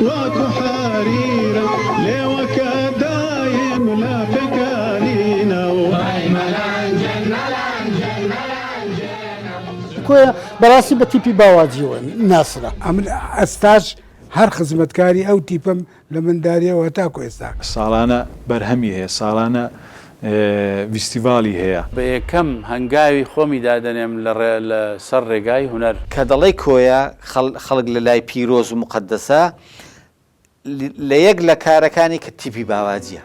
وەکو حەریرە لێوەکە دایم لە پێکەنینە وای کۆیە بەڕاستی بە تیپی باواجیەوە ناسرا. ئەمن ئەستاش هەر خزمەتکاری ئەو تیپەم لە منداریەوە هەتاکو ئێستا. ساڵانە بەرهەمی هەیە، ساڵانە ڤیستیڤاڵی هەیە. بە یەکەم هەنگاوی خۆمی دادەنێم لە لە سەر ڕێگای هونەر. کە دەڵێی کۆیە خەڵک لە لای پیرۆز و موقەدەسە، لە یەک لە کارەکانی کە تیپی باواجیە.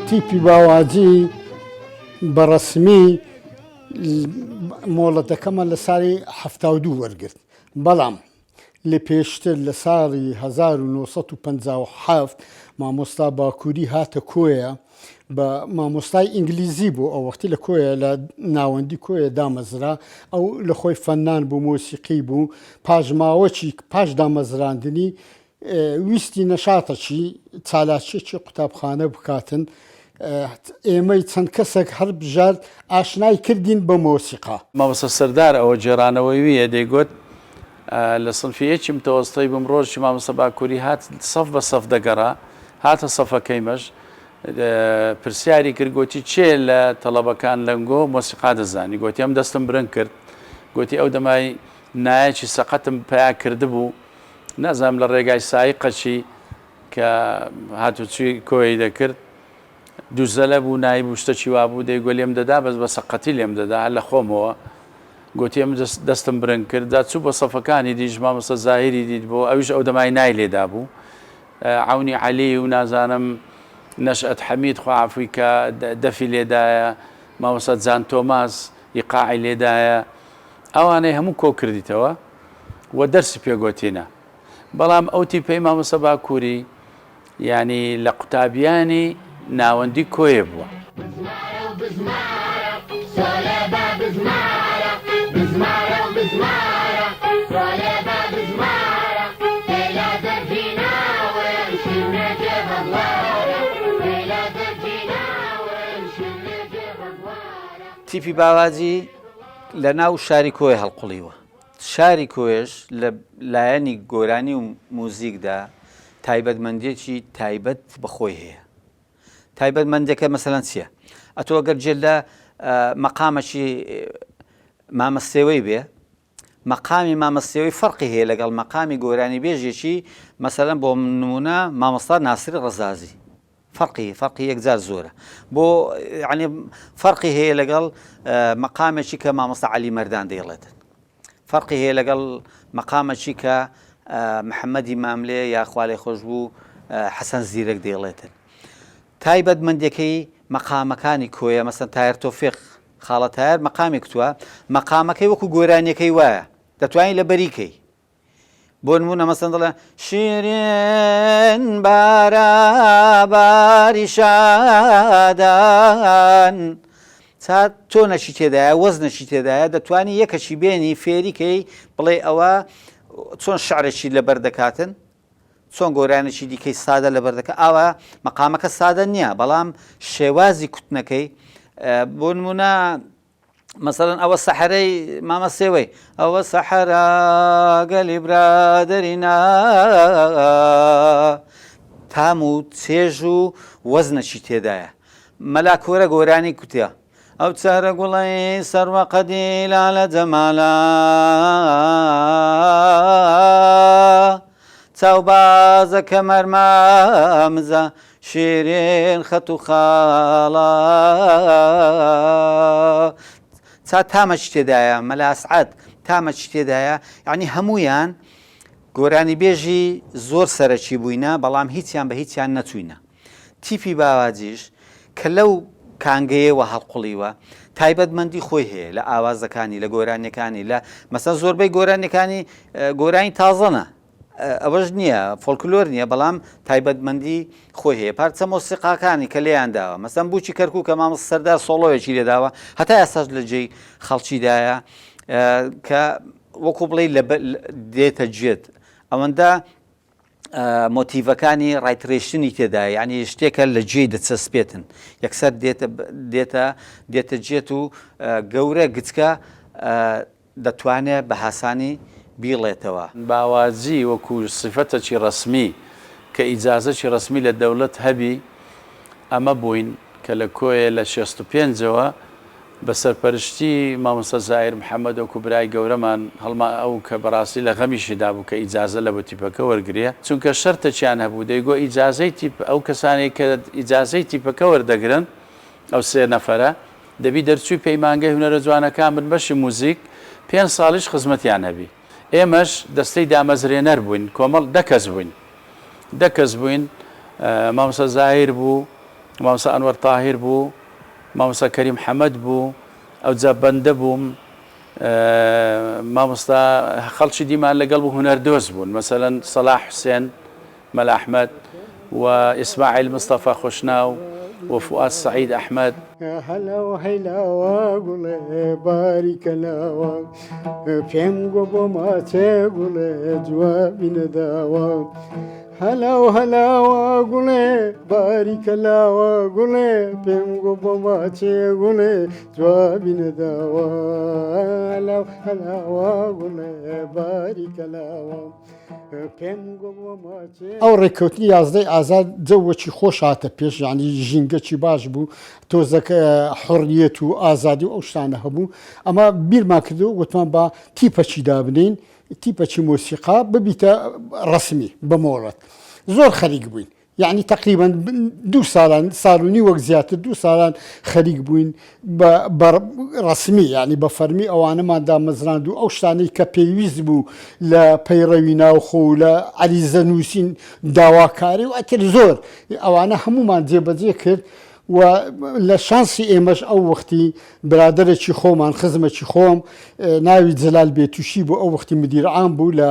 تیپی باواجی بە ڕەسمی مۆڵەتەکەمان لە ساڵی 72 وەرگرت بەڵام لە پێشتر لە ساڵی 1957 مامۆستا باکووری هاتە کۆیە بە مامۆستای ئینگلیزی بوو ئەو وەختی لە کۆیە لە ناوەندی کۆیە دامەزرا ئەو لە خۆی فەنان بوو مۆسیقی بوو پاش ماوەکی پاش دامەزراندنی ویستی نەشاتەکی چالاکیەکی قوتابخانە بکاتن ئێمەی چەند کەسێک هەڵبژارد ئاشنای کردین بە مۆسیقا. مامۆستا سەردار ئەوە گێڕانەوەی ویە دەیگۆت لە سنفی یەکی متەوەستەی بووم ڕۆژی مامۆستا باکوری هات سەف بە سەف دەگەڕا هاتە سەفەکەیمەش پرسیاری کرد گۆتی کێ لە تەڵەبەکان لەنگۆ مۆسیقا دەزانی گۆتی ئەم دەستم برنگ کرد گۆتی ئەو دەمای نایەکی سەقەتم پیا کردبوو نازانم لە ڕێگای سایقەکی کە هاتوچوی کۆی دەکرد دووزەلە بوو نایب و شتەکی وابوو دەیگۆ لێم دەدا بەس بە سەقەتی لێم دەدا هەر لە خۆمەوە گۆتی ئەم دەستم برنگ کرد جا چوو بۆ سەفەکانی دیش مامۆستا زاهیری دیت بۆ ئەویش ئەو دەمای نای لێدا بوو عەونی عەلی و نازانم نەشئەت حەمید خوا عەفوی کە دەفی لێدایە مامۆستا جان تۆماس ئیقاعی لێدایە ئەوانەی هەموو کۆ کردیتەوە و دەرسی پێ گۆتینە بەڵام ئەو تیپەی مامۆستا باکووری یانی لە قوتابیانی ناوەندی کۆیە بووە. تیپی باواجی لە ناو شاری کۆیە هەڵقوڵیوە. شاری کۆیەش لە لایەنی گۆرانی و موزیکدا تایبەتمەندییەکی تایبەت بە خۆی هەیە. تایبەتمەندیەکە مەسەلەن چییە؟ ئەتۆ گەر جێت لە مەقامەکی مامە سێوەی بێ، مەقامی مامە سێوەی فەرقی هەیە لەگەڵ مەقامی گۆرانیبێژێکی مەسەلەن بۆ نموونە مامۆستا ناسری ڕەزازی. فەرقی فەرقی یەکجار زۆرە بۆ یعنی فەرقی هەیە لەگەڵ مەقامێکی کە مامۆستا عەلی مەردان دەیڵێتن فەرقی هەیە لەگەڵ مەقامەکی کە محەممەدی ماملێ یا خوالێ خۆش بوو حەسەن زیرەک دەیڵێتن تایبەتمەندەکەی مەقامەکانی کۆیە مەسەن تایەر تۆفیق خاڵە تایەر مەقامی کوتوە مەقامەکەی وەکو گۆرانیەکەی وایە دەتوانین لە بەریکەی بۆ نموونە مەسەن دەڵێ شیرین بارا باری شادان چا تۆنەکی تێدایە وەزنەکی تێدایە دەتوانی یەکەکی بێنی فێریکەی بڵێ ئەوە چۆن شعرێکی لەبەر دەکاتن چۆن گۆرانێکی دیکەی سادە لەبەر دەکە ئاوا مەقامەکە سادە نییە بەڵام شێوازی کوتنەکەی بۆ نمونە مەسەلەن ئەوە سەحرەی مامە سێوەی ئەوە سەحرا گەلی برادەرینا تام و چێژ و وەزنەکی تێدایە مەلا کۆرە گۆرانی کوتە ئەو چارە گوڵی سەروە قەدی لالە جەمالە چاوبازە کەمەرمامزە شیرین خەت و خاڵە. چا تامەکی تێدایە، مەلا ئەسعەد تامەکی تێدایە، یەعنی هەموویان گۆرانیبێژی زۆر سەرەکی بووینە، بەڵام هیچیان بە هیچیان نەچووینە. تیپی باواجیش کە لەو کانگەیەوە هەڵقوڵیوە، تایبەتمەندی خۆی هەیە لە ئاوازەکانی، لە گۆرانیەکانی، لە مەسەن زۆربەی گۆرانیەکانی گۆرانی تازەنە، ئەوەش نییە فۆلکلۆر نییە، بەڵام تایبەتمەندی خۆی هەیە. پارچە مۆسیقاکانی کە لێیان داوە، مەسەن بووکی کەرکووک کە مامۆستا سەردار سۆڵۆیەکی لێداوە، هەتا ئێستاش لە جێی خەڵکیدایە کە وەکو بڵێی لە دێتە گوێت ئەوەندە مۆتیڤەکانی ڕایترێشنی تێدایە یعنی شتێکە لە جێی دەچەسپێتن یەکسەر دێتە دێتە دێتە جێت و گەورە گچکە دەتوانێت بە هاسانی بیڵێتەوە. باواجی وەکوو سیفەتەکی ڕەسمی کە ئیجازەکی ڕەسمی لە دەولەت هەبی ئەمە بووین کە لە کۆیە لە شێست و پێنجەوە بە سەرپەرشتی مامۆستا زاهیر محەمەد وەکوو برای گەورەمان هەڵما ئەو کە بەڕاستی لە غەمیشی دابوو کە ئیجازە لە بۆ تیپەکە وەرگرێ چونکە شەرتەکیان هەبوو دەیگۆ ئیجازەی تیپ ئەو کەسانەی کە ئیجازەی تیپەکە وەردەگرن ئەو سێ نەفەرە دەبی دەرچووی پەیمانگەی هونەرە جوانەکان بن بەشی موزیک، پێنج ساڵیش خزمەتیان هەبی. ئێمەش دەستەی دامەزرێنەر بووین، کۆمەڵ دە کەس بووین. دە کەس بووین، مامۆستا زاهیر بوو، مامۆستا ئەنوەر تاهیر بوو، مامۆستا کەریم حەمەد بوو، ئەوجا بەندە بووم، مامۆستا خەڵکی دیمان لەگەڵ بوو هونەردۆست بوون، مەسەلەن سەلاح حوسێن، مەلا ئەحمەد و ئیسماعیل مستەفا خۆشناو و فوئاد سەعید ئەحمەد. هەلاو هەیلاوە گوڵێ باریکە لاوە پێم گۆ بۆ ماچێ گوڵێ جوابی نەداوە هەلاو هەلاوە گوڵێ باریکە لاوە گوڵێ پێم گۆ بۆ ماچێ گوڵێ جوابی نەداوە هەلاو هەلاوە گوڵێ باریکە لاوە ئەو ڕێککەوتنی یازدەی ئازار جەوەکی خۆش هاتە پێش یعنی ژینگەکی باش بوو تۆزەک حڕیەت و ئازادی و ئەو شتانە هەبوو ئەمە بیرمان کردو وتمان با تیپەکی دابنین تیپەکی مۆسیقا ببیتە ڕسمی بە مۆڵەت زۆر خەریک بووین یەعنی تەقریبەن دوو ساڵان ساڵ و نیوەک زیاتر دوو ساڵان خەریک بووین بە بە ڕەسمی یعنی بە فەرمی ئەوانەمان دامەزراند و ئەو شتانەی کە پێویست بوو لە پەیڕەوی ناوخۆ و لە عەریزە نووسین داواکاری و ئەتر زۆر ئەوانە هەموومان جێبەجێ کرد و لە شانسی ئێمەش ئەو وەختی برادەرێکی خۆمان خزمێکی خۆم ناوی جەلال بێتوشی بوو ئەو وەختی مدیر عام بوو لە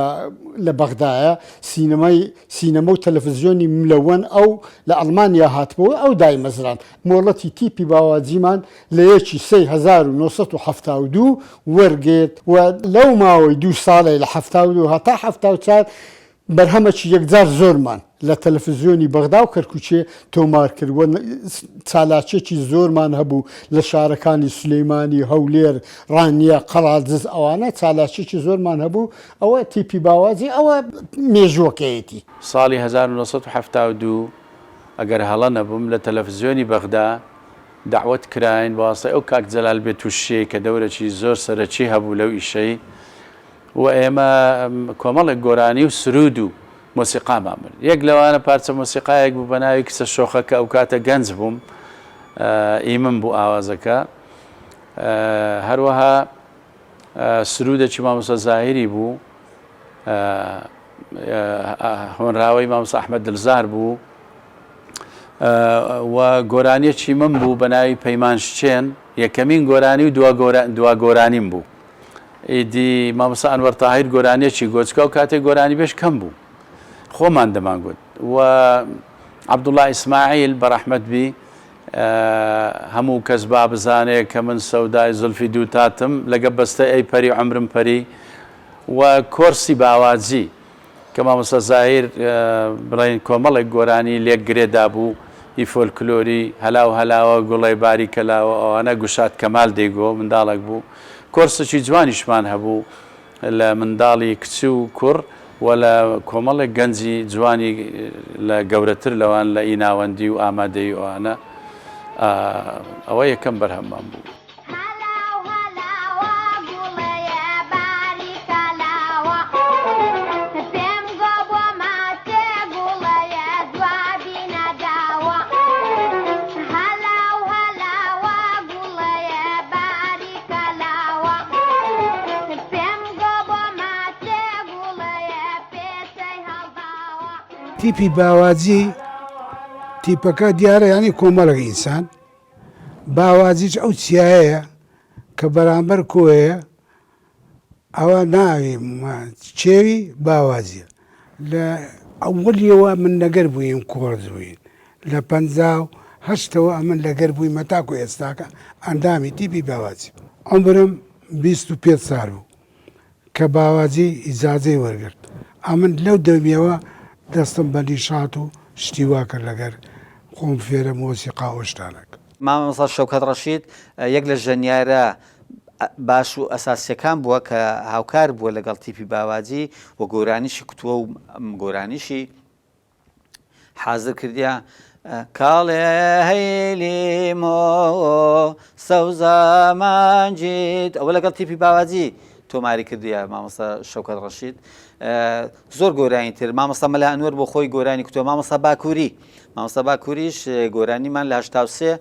لە بەغدایە سینەمای سینەمە و تەلەفزیۆنی ملەوەن ئەو لە ئەڵمانیا هاتبەوە ئەو دایمەزراند مۆڵەتی تیپی باواجیمان لە یەکی سێی 1972 وەرگرت و لەو ماوەی دوو ساڵەی لە 72 هەتا 74 بەرهەمەکی یەکجار زۆرمان لە تەلەفزیۆنی بەغدا و کەرکوکێ تۆمار کرد و چالاکیەکی زۆرمان هەبوو لە شارەکانی سولەیمانی، هەولێر، ڕانیە، قەڵادز ئەوانە چالاکیەکی زۆرمان هەبوو، ئەوە تیپی باواجی ئەوە مێژووەکەیەتی. ساڵی 1972 ئەگەر هەڵە نەبم لە تەلەفزیۆنی بەغدا دەعوەت کراین بە واسطەی ئەو کاک جەلال بێتوشیەی کە دەورەکی زۆر سەرەکی هەبوو لەو ئیشەی، و ئێمە کۆمەڵێک گۆرانی و سروود و مۆسیقامان برد. یەک لەوانە پارچە مۆسیقایەک بوو بە ناوی کچە شۆخە کە ئەوکاتە گەنج بووم ئی من بوو ئاوازەکە. هەروەها سروودێکی مامۆستا زاهیری بوو، هۆنراوەی مامۆستا ئەحمەد دلزار بوو و گۆرانیەکی من بوو بە ناوی پەیمان شچێن، یەکەمین گۆرانی و دوا گۆرانیم بوو. ئیدی مامۆستا ئەنوەر تاهیر گۆرانیەکی گۆت، چونکە ئەو کاتێ گۆرانیبێژ کەم بوو، خۆمان دەمانگوت و عەبدوڵا ئیسماعیل بەڕەحمەت بی، هەموو کەس با بزانێ کە من سەودای زولفی دووتاتم، لەگە بەستەی ئەی پەری عومرم پەری و کۆرسی باواجی. کە مامۆستا زاهیر بڵێین کۆمەڵێک گۆرانی لێک گرێ دابوو ئی فۆلکلۆری، هەلاو هەلاوە گوڵێ باریکەلاوە ئەوانە گوشاد کەمال دەیگۆ منداڵێک بوو. کۆرسێکی جوانیشمان هەبوو لە منداڵی کچ و کوڕ و لە کۆمەڵێک گەنجی جوانی لە گەورەتر لەوان لە ئی ناوەندی و ئامادەیی و ئەوانە. ئەوە یەکەم بەرهەممان بوو. تیپی باواجی تیپەکە دیارە یانی کۆمەڵێک ئینسان، باواجیش ئەو چیایەیە کە بەرامبەر کۆیەیە، ئەوە ناوی کێوی باواجیە. لە ئەوەلیەوە من لەگەر بوویم کۆرس بووین لە 58ەوە ئەمن لەگەر بوویمە تاکو ئێستاکە ئەندامی تیپی باواجی. عومرم 25 سال بوو کە باواجی ئیجازەی وەرگرت ئەمن لەو دەمیەوە دەستم بە نیشات و شتی وا کرد لەگەر خۆم فێرە مۆسیقا و شتانە کرد. مامۆستا شەوکەت ڕەشید یەک لە ژەنیارە باش و ئەساسیەکان بووە کە هاوکار بووە لەگەڵ تیپی باواجی و گۆرانیشی کوتووە و گۆرانیشی حازر کردیا کاڵێ هەی لیمۆ سەوزە مانجیت ئەوە لەگەڵ تیپی باواجی تۆماری کردیە مامۆستا شەوکەت ڕەشید زۆر گۆرانی تر مامۆستا مەلا ئەنوەر بۆ خۆی گۆرانی کوتووە مامۆستا باکووری مامۆستا باکووریش گۆرانیمان لە 83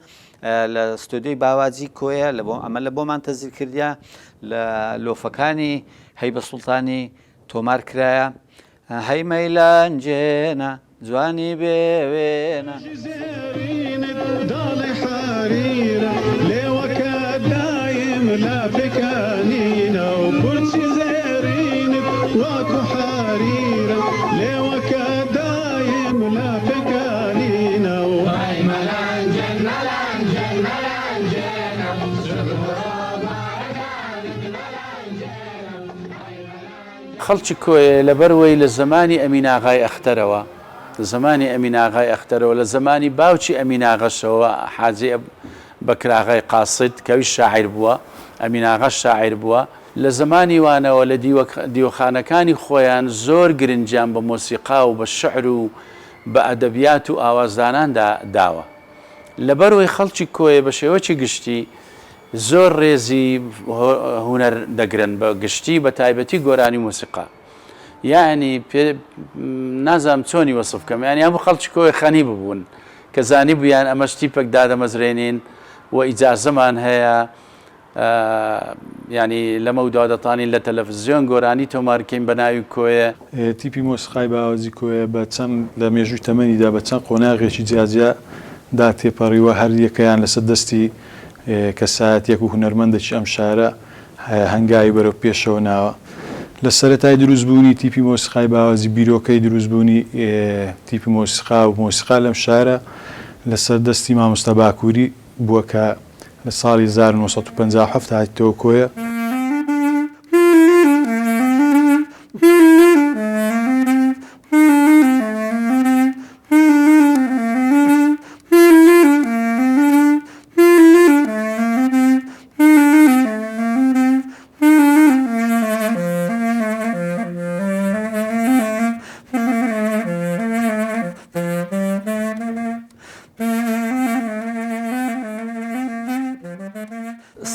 لە ستۆدیۆی باواجی کۆیە لە بۆ ئەمە لە بۆمان تەزیر کردیا لە لۆفەکانی هەیبە سوڵتانی تۆمار کرایە هەی مەیلانجێنە جوانی بێ وێنە. زێرینت داڵی حەریرە لێوەکە دایم لە پێکەنینە و پرچی زێرینت وەکو حەریرە لێوەکە دایم لە پێکەنینە و. خەڵکی کۆیە لەبەر وەی لە زەمانی ئەمین ئاغای ئەختەرەوە، لە زەمانی ئەمین ئاغای ئەختەرەوە، لە زەمانی باوکی ئەمین ئاغەشەوە حاجی بەکر ئاغای قاسد کە ئەویش شاعیر بووە، ئەمین ئاغاش شاعیر بووە، لە زەمانی وانەوە لە دیوەخانەکانی خۆیان زۆر گرنگیان بە مۆسیقا و بە شعر و بە ئەدەبیات و ئاوازدانان داوە. لەبەر وەی خەڵکی کۆیە بە شێوەکی گشتی زۆر ڕێزی هونەر دەگرن بە گشتی بە تایبەتی گۆرانی و مۆسیقا یەعنی پێ نازانم چۆنی وەسف کەم یانی هەموو خەڵکی کۆیە خەنی ببوون کە زانیبوویان ئەمەش تیپەک دادەمەزرێنین و ئیجازەمان هەیە یانی لەمەودوا دەتانین لە تەلەفزیۆن گۆرانی تۆمار کەین بە ناوی کۆیە. تیپی مۆسیقای باوەجی کۆیە بە چەند لە مێژووی تەمەنیدا بە چەند قۆناغێکی جیاجیا دا تێپەڕیوە، هەر یەکەیان لەسەر دەستی کەسایەتیەک و هونەرمەندێکی ئەم شارە هەنگاوی بەرەو پێشەوە ناوە. لە سەرەتای دروستبوونی تیپی مۆسیقای باوەجی بیرۆکەی دروستبوونی تیپی مۆسیقا و مۆسیقا لەم شارە لەسەر دەستی مامۆستا باکووری بووە کە لە ساڵی 1957 هاتیتەوە کۆیە.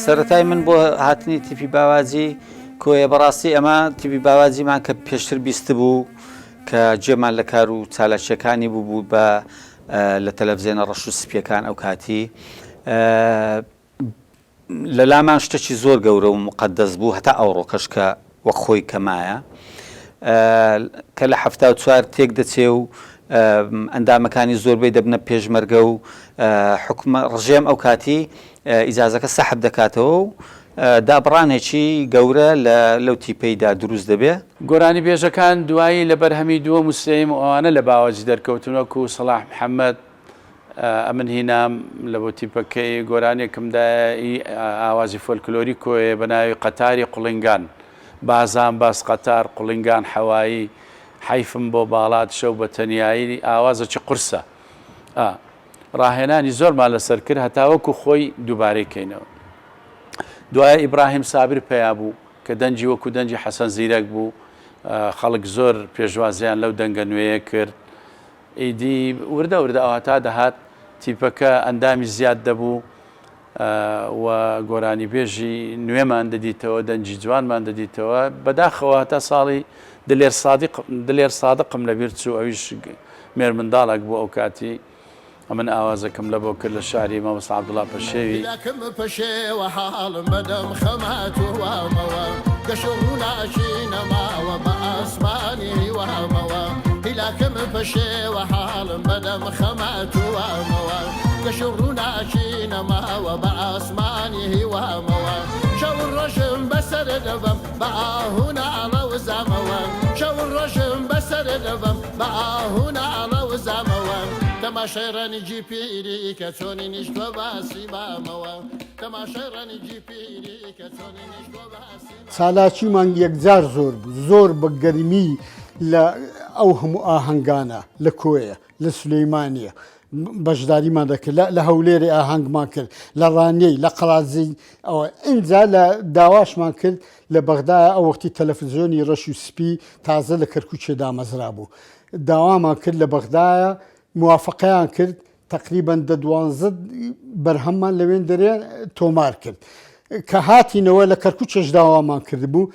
سەرەتای من بۆ هاتنی تیپی باواجی کۆیە بەڕاستی ئەمە تیپی باواجیمان کە پێشتر بیستبوو کە جێمان لە کار و چالاکیەکانی بوو بوو بە لە تەلەفزیۆنە ڕەش و سپیەکان ئەو کاتی لە لامان شتەکی زۆر گەورە و مقدس بوو هەتا ئەوڕۆکەش کە وەک خۆی کەمایە کە لە 74 تێک دەچێ و ئەندامەکانی زۆربەی دەبنە پێشمەرگە و حکومە ڕژێم ئەو کاتی ئیجازەکە سەحب دەکاتەوە و دابڕانێکی گەورە لە لەو تیپەیدا دروست دەبێ. گۆرانیبێژەکان دوایی لە بەرهەمی دووەم و سێیەم و ئەوانە لە باوەجی دەرکەوتن وەکو سەڵاح محەمەد، ئەمن هینام لە بۆ تیپەکەی گۆرانیەکم دایە ئی ئاوازی فۆلکلۆری کۆیە بە ناوی قەتاری قوڵینگان بازان باز قەتار قوڵینگان حەوایی حەیفم بۆ باڵات شەو بە تەنیایی ئاوازەکی قورسە ئا ڕاهێنانی زۆرمان لەسەر کرد هەتاوەکو خۆی دووبارەی کەینەوە. دوایە ئیبراهیم سابیر پەیا بوو کە دەنگی وەکو دەنگی حەسەن زیرەک بوو، خەڵک زۆر پێشوازیان لەو دەنگە نوێیە کرد. ئیدی وردە وردە ئەوها تا دەهات تیپەکە ئەندامی زیاد دەبوو و گۆرانیبێژی نوێمان دەدیتەوە، دەنگی جوانمان دەدیتەوە. بەداخەوە هەتا ساڵی دلێر سادق دلێر سادقم لەبیر چوو ئەویش مێرمنداڵێک بوو ئەو کاتی. ئەمن ئاوازەکەم لەبۆ کرد لە شعری مامۆستا عەبدوڵا پەشێوی. دلەکم پەشێوە حاڵم بەدەم خەمات و وامەوە گەش و ڕووناکی نەماوە بە ئاسمانی هیوامەوە. لاکم پەشێوە حاڵم بەدەم خەمە توامەوە گەش و ڕووناکی نەماوە بە ئاسمانی هیوامەوە شەو و ڕۆژم بەسەر دەبەم بە ئاه و ناڵە و زامەوە شەو و ڕۆژم بەسەر دەبەم بە ئاه و ناڵە و زامەوە تەماشای ڕەنگی پیری کە چۆنی نیشتوە بە سیمامەوە تەماشای ڕەنگی پیری کە چۆنی نیشتوە بە چالاکیمان یەکجار زۆر بوو، زۆر بە گەرمی لە ئەو هەموو ئاهەنگانە لە کۆیە، لە سولەیمانیە بەشداریمان دەکرد، لە هەولێرێ ئاهەنگمان کرد، لە ڕانیەی، لە قەڵادزێی ئەوە. ئینجا لە داواشمان کرد لە بەغدایە ئەو وەختی تەلەفزیۆنی ڕەش و سپی تازە لە کەرکووکێ دامەزرابوو. داوامان کرد لە بەغدایە موافقەیان کرد تەقریبەن دە دوانزە بەرهەممان لەوێندەرێ تۆمار کرد. کە هاتینەوە لە کەرکوچێش داوامان کردبوو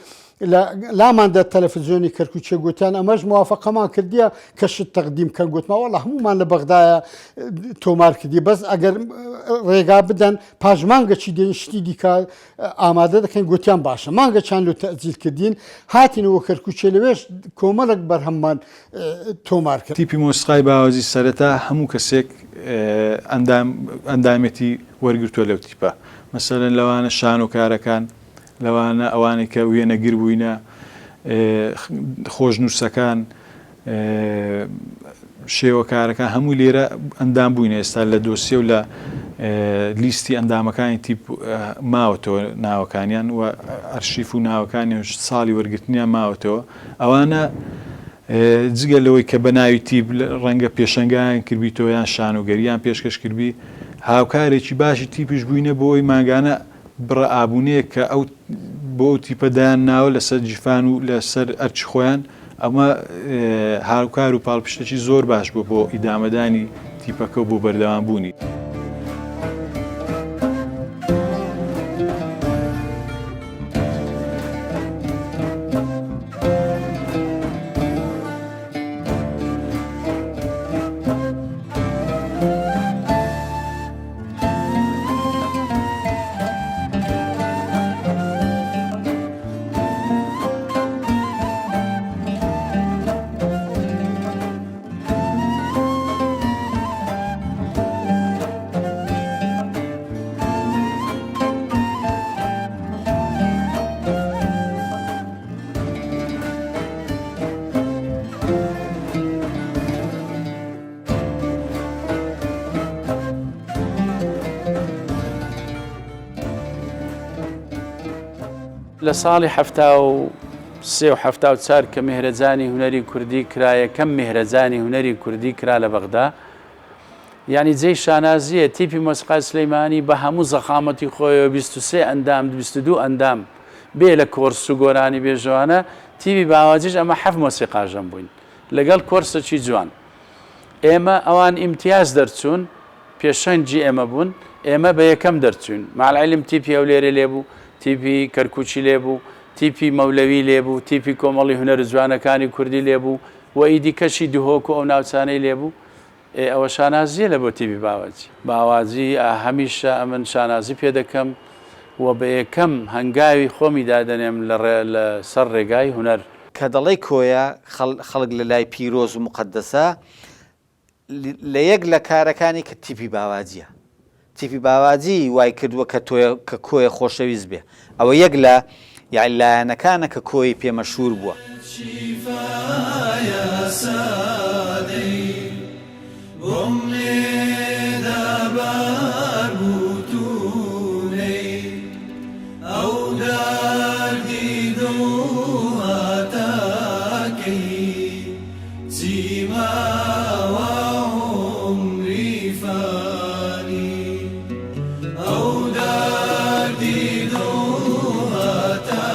لە لامان دە تەلەفزیۆنی کەرکوچێ گوتیان ئەمەش موافقەمان کردیە کە شت تەقدیم کەن گوتمان وەڵا هەموومان لە بەغدایە تۆمار کردی بەس ئەگەر ڕێگا بدەن پاش مانگەکی دێن شتی دیکە ئامادە دەکەین گوتیان باشە مانگەچان لۆ تەئجیل کردین هاتینەوە کەرکوچێ لەوێش کۆمەڵێک بەرهەممان تۆمار کرد. تیپی مۆسیقای باوەجی سەرەتا هەموو کەسێک ئەندام ئەندامێتی وەرگرتووە لەو تیپە مەسەلەن لەوانە شانۆکارەکان لەوانە ئەوانەی کە وێنەگر بووینە خۆشنووسەکان شێوەکارەکان هەموو لێرە ئەندام بووینە ئێستا لە دۆسیە و لە لیستی ئەندامەکانی تیپ ماوەتەوە ناوەکانیان و ئەرشیف و ناوەکانیان ساڵی وەرگرتنیان ماوەتەوە ئەوانە جگە لەوەی کە بە ناوی تیپ ڕەنگە پێشەنگایان کردبیتەوە یان شانۆگەریان پێشکەش کردبی هاوکارێکی باشی تیپیش بووینە بۆ ئەوی مانگانە بڕە ئابوونەیەک کە ئەو بۆ ئەو تیپە دایان ناوە لەسەر جیفان و لەسەر ئەرکی خۆیان ئەمە هاوکار و پاڵپشتێکی زۆر باش بوو بۆ ئیدامەدانی تیپەکە و بۆ بەردەوام بوونی. لە ساڵی 73 و 74 کە مهرەجانی هونەری کوردی کرا یەکەم مهرەجانی هونەری کوردی کرا لە بەغدا یعنی جێی شانازیە تیپی مۆسیقای سلەیمانی بە هەموو زەخامەتی خۆیەوە 23 ئەندام 22 ئەندام بێ لە کۆرس و گۆرانی بێژەوانە تیپی باواجیش ئەمە حەف مۆسیقاژەن بووین لەگەڵ کۆرسەکی جوان ئێمە ئەوان ئیمتیاز دەرچوون پێشەنگی ئێمە بوون ئێمە بە یەکەم دەرچووین مع العلم تیپی هەولێرێ لێ بوو تیپی کەرکوکی لێ بوو تیپی مەولەوی لێ بوو تیپی کۆمەڵی هونەرە جوانەکانی کوردی لێ بوو و ئیدی کەشی دهۆک و ئەو ناوچانەی لێ بوو ئێ ئەوە شانازیە لە بۆ تیپی باواجی باواجی هەمیشە ئەمن شانازی پێ دەکەم و بە یەکەم هەنگاوی خۆمی دادەنێم لە ڕێ لە سەر ڕێگای هونەر. کە دەڵێی کۆیە خەڵک لە لای پیرۆز و موقەدەسە، لە یەک لە کارەکانی کە تیپی باواجیە. تیپی باواجی وای کردووە کە تۆیە کە کۆیە خۆشەویست بێ. ئەوە یەک لە یانی لایەنەکانە کە کۆیەی پێ مەشهوور بووە. شیفایە سادەی بۆم لێدە بار بوو توونەی ئەو دەردی دڵ هاتە کەی چی ماوە عومری فانی ئەو دەردی دڵ هاتە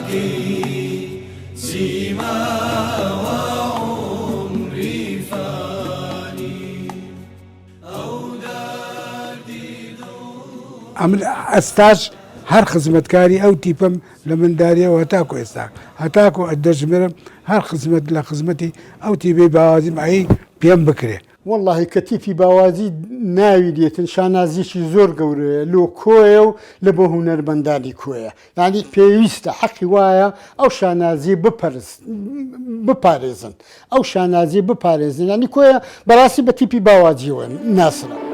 کەی چی ماوە عومری فانی ئەو دەردی دڵ. ئەمن ئەستاش هەر خزمەتکاری ئەو تیپەم لە منداریەوە هەتاکو ئێستا هەتاکو دەشمرم هەر خزمەت لە خزمەتی ئەو تیپەی باوازیم ئەی پێم بکرێ. وەڵاهی کە تیپی باوازی ناوی دێتن شانازیەکی زۆر گەورەیە لۆ کۆیە و لە بۆ هونەرمەندانی کۆیە یانی پێویستە حەقی وایە ئەو شانازیە بپەرز بپارێزن ئەو شانازیە بپارێزن یانی کۆیە بەڕاستی بە تیپی باواجیەوە ناسرا.